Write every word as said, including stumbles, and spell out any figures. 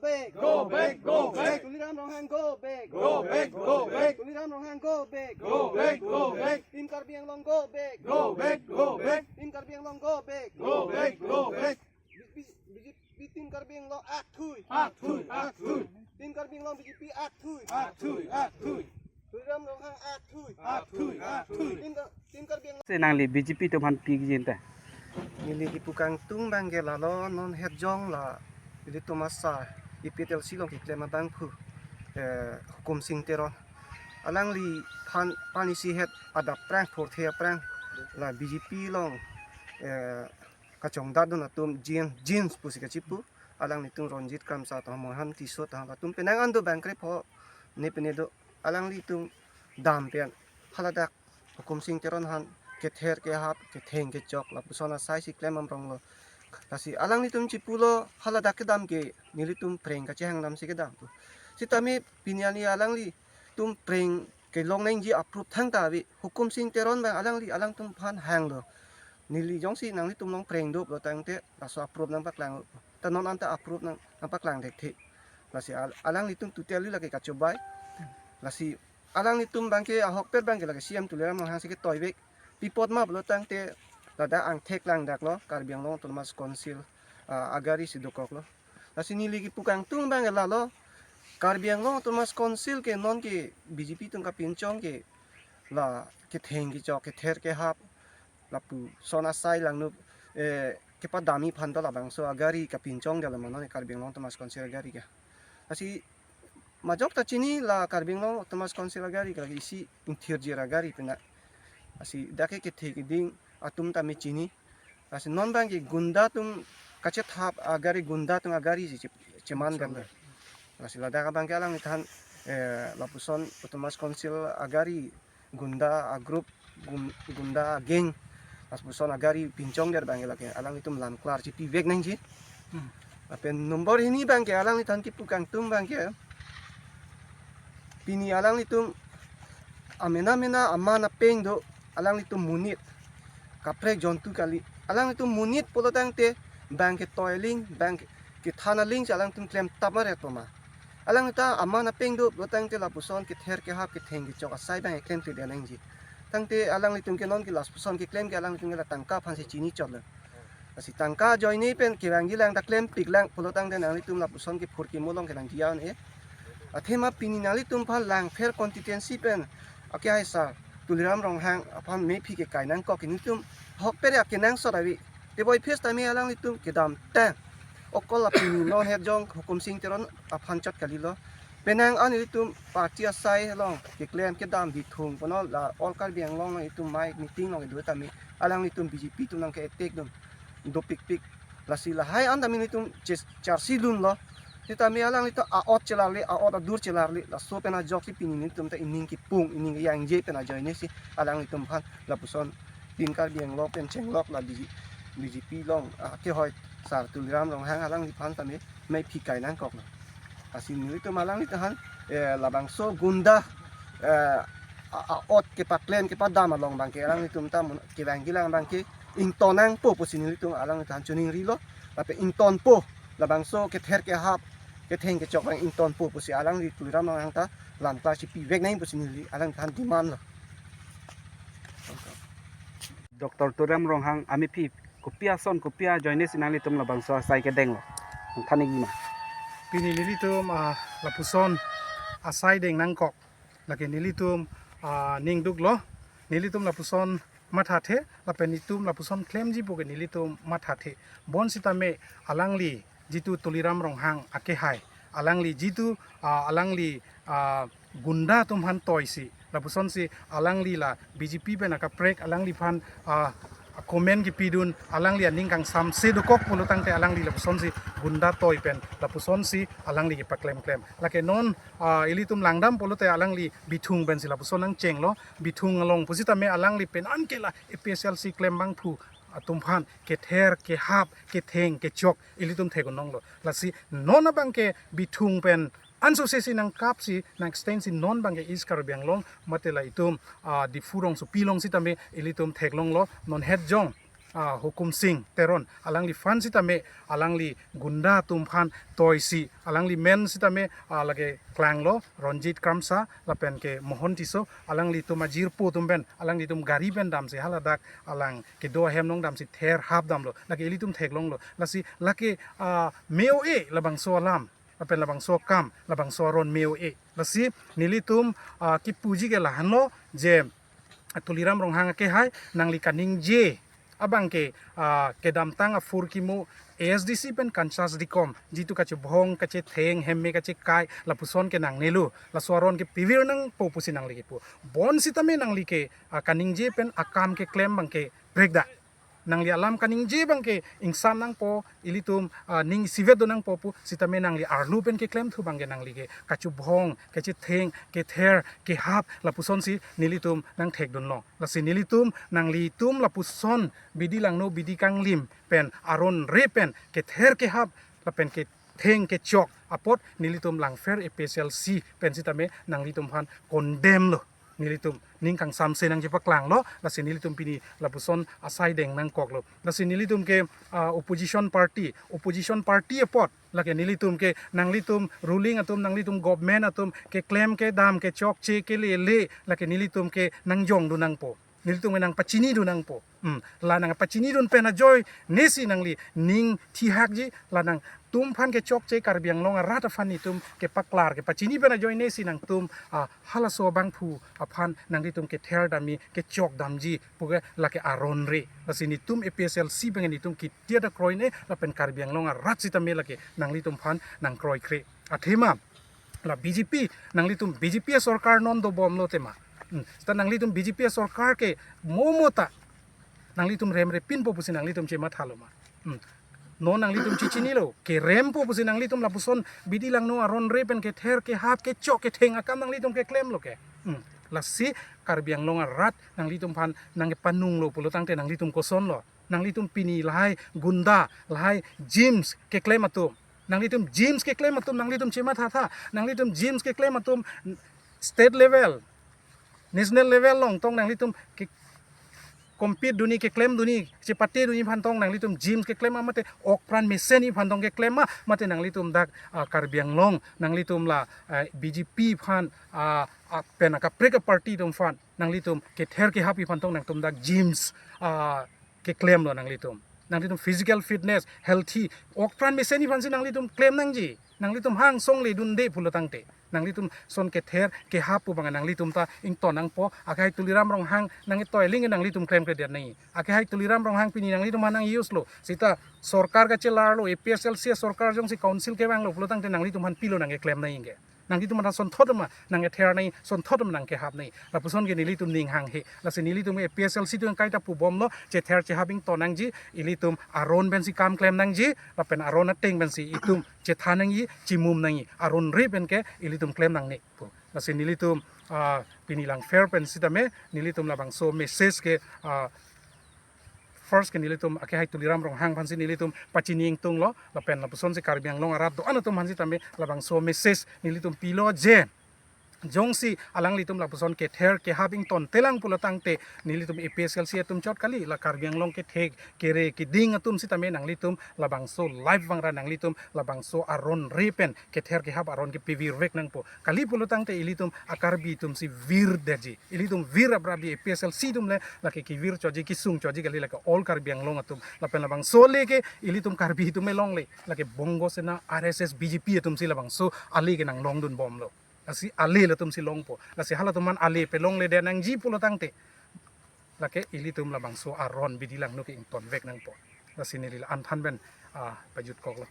Back. Go back, go back. Tuliram Ronghang, go back. Go back, go back. Tuliram Ronghang, go back. Go back, go back. Team Karbi Anglong, go back. Go back, go back. Team Karbi Anglong, go back. Go back, go back. B-, B-, B J P Team Karbi Anglong, akthui. Akthui, akthui. Team Karbi Anglong, B J P, akthui. Akthui, akthui. Tuliram Ronghang, akthui. Akthui, akthui. Team Ka-, Team Karbi Anglong. Se nangli B J P atum aphan pi kejin ta. Neli kipu kangtung abang ke lalo, non het jong la ilitum asar A P H L C along keklem abangphu, eh, Hukum Sing Teron. Alangliphan pani si het adap aphrang, thorthe aphrang la B J P along, eh, kachongdatdun atum jin, jins pusi kachipu. Alanglitum Ronjit Kramsa ta, Mohan Tisso ta, latum penang an do, bang krepho ne pine do. Alanglitum dam pen haladak Hukum Sing Teron aphan kether kehap, ketheng kechok lapuson asai si klem amrong lo. Lasi alanglitum chipulo, haladak kedam ke nelitum phreng kachehang dam si kedam pu. Sitame pini ani alanglitum phreng kelong nangji approve thangta ave. Hukum Sing Teron abang alangli, alangtum aphan hanglo. Neli jongsi nanglitum along phreng do pulo tangte laso approve nangpaklang. Ta non anta approve nang, nangpaklang thekthe. Lasi al-, alanglitum totally lake kachobai. Lasi alanglitum abang ke ahokpet abang ke lake C E M Tuliram Ronghang si ketoivek. Pi apot ma pulo tangte ladak angthek langdaklo, Karbi Anglong Autonomous Council, ah, agari si dokoklo. Lasi neli kipu kangtung abang ke lalo, Karbi Anglong Autonomous Council ke non ke B J P atum kapinchong ke la ketheng kechok, kether kehap, lapuson asai langno, eh, kepadamji aphan ta labangso agari kapinchongdetlo ma non Karbi Anglong Autonomous Council agari ke. Lasi majok ta chini, la Karbi Anglong Autonomous Council agari ke isi ingthirjir agari pina. Lasi dak ke kethe keding atum tame chini. Lasi non abang ke gunda atum kachethap agari, gunda atum agari si che-, cheman kan. Lasi ladak abang ke alangliphan, eh, lapuson Autonomous Council agari gunda a-group, gun-, gunda a-gang, lapuson agari pinchongdet abang ke lake alanglitum lam klar chipivek nangji. Hmm. Lapen nombor hini abang ke alangliphan kipu kangtung abang ke, pini alanglitum amena mena aman apeng do, alanglitum monit, kaprek jontu kali. Alanglitum monit pulo tangte bang ketoi aling, bang kethan aling si alanglitum klemtap ma repo ma. Alanglitum aman apeng do pulo tangte lapuson kether kehap, ketheng kechok asai abang klemkledet nangji. Tangte alanglitum ke non ke lapuson keklem ke alanglitum ke la tangka aphan si chinichotlo. Lasi tangka ajoine pen kevangji lang ta klempiklang pulo tangte nanglitum lapuson ke phurkimo along ke nangji aun e. Athema pini nanglitum aphan Langpher constituency pen akehai sar Tuliram Ronghang aphan mephi kekai nangkok, nelitum ahokpet akenangsot ave. Teboi phis tame alanglitum kedamtang, okol la pini non het jong Hukum Sing Teron aphan chot kalilo. Penang an ilitum party asai along keklem kedam Bithung punon la All Karbi Anglong along itum mai meeting along kedo tame alanglitum B J P atum nangke-attack dun dopikpik. Lasi lahai an tame nelitum ches-, charsi dunlo. Sitame alanglitum a-ot chelarle, a-ot adur chelarle. Laso pen ajok si pini nelitum ta ining kipung, ining keyangje pen ajoine si alanglitum aphan lapuson Team Karbi Anglong pen chenglok la B J P, B J P along, ah, kehoi sar Tuliram Ronghang alangliphan tame mephi kai nangkoklo. Lasi nelitum alangliphan, eh, labangso gunda, eh, a, a-ot kepaklem kepadam along abang ke alanglitum ta mun-, kevangji lang abang ke ington nangpo pusi nelitum alangliphan choningrilo. Lapen ingtonpo, labangso kether kehap, ketheng kechok abang ingtonpo pusi alangli Tuliram Ronghang ta lam klar chipivek nang pusi neli alangliphan demand lo. Doctor Tuliram Ronghang amephi kopi ason, kopi ajoine si nanglitum labangso asai kedenglo? Nangthan ikji ma. Pini nelitum, ah, lapuson asai deng nangkok. Lake nelitum, ah, ningduklo. Nelitum lapuson mathathe, lapen itum lapuson klemji pu ke nelitum mathathe. Bonsitame alangli jitu Tuliram Ronghang akehai, alangli jitu, ah, alangli, ah, gunda atum aphan toisi, lapusonsi alangli la B J P pen akaprek alangliphan, ah, comment kipidun, alangli aning kangsamse dokok pulo tangte alangli lapusonsi gunda toi pen lapusonsi alangli kepaklemklem. Lake non, ah, ilitum langdam pulote alangli Bithung pensi lapuson nangchenglo. Bithung along pusitame alangli pen anke la A P H L C klem abangphu atum aphan kether kehap, ketheng kechok ilitum theklonglo. Lasi non abang ke Bithung pen ansose si nangkapsi, nang-extend si non abang ke East Karbi Anglong mate la itum, ah, Diphu rongsopi along sitame ilitum theklonglo. Non het jong ah, Hukum Sing Teron, alangliphan sitame alangli gunda atum aphan toisi, alangli men sitame, ah, lake klanglo, Ronjit Kramsa lapen ke Mohon Tisso, alanglitum ajirpo atum pen, alanglitum gari pen damsi haladak alang kedo ahem along damsi ther hap damlo, lake ilitum theklonglo. Lasi lake, ah, me-o-e labangso alam, lapen labangso akam, labangso aron me-o-e. Lasi nelitum, ah, kipuji ke lahenlo je, ah, Tuliram Ronghang akehai, nangli kaningje abang ke, ah, kedamtang aphurkimo A S D C pen kanchas dikom, jitu kachebhong, kachetheng, hemme kachekai, lapuson ke nangnelo, laso aron ke pivir nangpo pusi nangli kipu. Bonsitame nangli ke, ah, kaningje pen akam keklem abang ke break da. Nangli alam kaningje abang ke ingsam nangpo, ilitum, ah, ning isivet do nangpo pu sitame nangli arlo pen keklemthu abang ke nangli ke kachebhong, kachetheng, kether, kehap, lapusonsi nelitum nangthekdunlong. Lasi nelitum, nanglitum lapuson bidi langno, bidi kanglim pen, aron re pen kether kehap lapen ketheng kechok apot nelitum Langpher A P H L C pen sitame nanglitum aphan condemn lo. Nelitum ning kangsamse nangchepaklanglo, lasi nelitum pini lapuson asai deng nangkoklo. Lasi nelitum ke, ah, opposition party, opposition party apot, lake nelitum ke, nanglitum ruling atum, nanglitum government atum keklem kedam kechokche kelele, lake nelitum ke nangjongdun nangpo. Nelitum ke nangpachinidun nangpo. Hmm. La nangpachinidun pen ajoinesi nangli ning thihakji, la nangtum aphan kechokche, Karbi Anglong arat aphan nelitum kepaklar kepachini pen ajoinesi nangtum, ah, halaso abangphu aphan nanglitum kether damji, kechok damji puke lake aron re. Lasi nelitum A P H L C pen nelitum kitiada kroine, lapen Karbi Anglong arat sitame lake nanglitum aphan nangkroikre. Athema la B J P, nanglitum B J P asorkar non dobomlo tema. Hmm. Seta nanglitum B J P asorkar ke momo ta nanglitum remrepinpo pusi nanglitum chemathalo ma? Hmm. Non nanglitum chichinilo, kerempo pusi nanglitum lapuson bidi langno aron re pen kether kehap kechok ketheng akam nanglitum keklemlo ke. Hmm. Lasi Karbi Anglong arat nanglitum aphan nangkepanunglo pulo tangte nanglitum kosonlo? Nanglitum pini lahai gunda, lahai gyms keklem atum, nanglitum gyms keklem atum nanglitum chemathatha, nanglitum gyms keklem atum state level, national level along tong nanglitum ke compete dunji, keklem dunji, chepate dunji aphan tong nanglitum gyms keklem ma, mate okpran mesenji aphan tong keklem ma, mate nanglitum dak, ah, Karbi Anglong, nanglitum la, ah, B J P aphan, ah, ah, pen akaprek aparty atum aphan nanglitum kether kehapji aphan tong nangtum dak gyms, ah, keklemlo nanglitum? Nanglitum physical fitness, healthy, okpran mesenji aphansi nanglitum klem nangji. Nanglitum hang song le dunde pulo tangte, nanglitum son kether kehap pu abang nanglitum ta ington nangpo. Akehai Tuliram Ronghang nangketoi aling nanglitum klemkledet nangji. Akehai Tuliram Ronghang pini nanglitum aphan nang-use lo. Seta sorkar kachelarlo, A P H L C sorkar jongsi council kevanglo pulo tangte nanglitum aphan pilo nangkeklem nangji ke? Nanglitum aphan sonthot ma nangkether nangji, sonthot ma nangkehap nangji. Lapuson ke nelitum ning hanghe. Lasi nelitum A P H L C atum kaita pubomlo, chether chehap ington nangji, ilitum aron pensi kam klem nangji, lapen aron ateng pensi itum chethan nangji, chimum nangji. Aron re pen ke ilitum klem nangne pu. Lasi nelitum, ah, pini Langpher pen sitame nelitum labangso message ke, ah, first ke nelitum akehai Tuliram Ronghang aphansi nelitum pachini ingtunglo, lapen lapusonsi Karbi Anglong arat do-an atum aphan sitame labangso message nelitum pilo je, jongsi alanglitum lapuson kether kehap ingtontelang pulo tangte nelitum A P H L C atum chot kali, la Karbi Anglong kethek kere keding atum sitame nanglitum labangso life vangra nanglitum labangso aron re pen kether kehap aron ke pivirvek nangpo. Kali pulo tangte ilitum a-Karbi atumsi virdetji. Ilitum vir abrabi, A P H L C atum le lake kevir choji, kesung choji kali, lake all Karbi Anglong atum. Lapen labangso ale ke ilitum Karbi atum alongle, lake Bongo Sena, R S S, B J P atumsi labangso ale ke nanglongdunbomlo. Lasi ale latumsi longpo. Lasi halatum aphan ale pelongledet nangji pulo tangte, lake ilitum labangso aron bidi langno ke ingtonvek nangpo. Lasi neli la-an than pen, ah, pajutkoklo.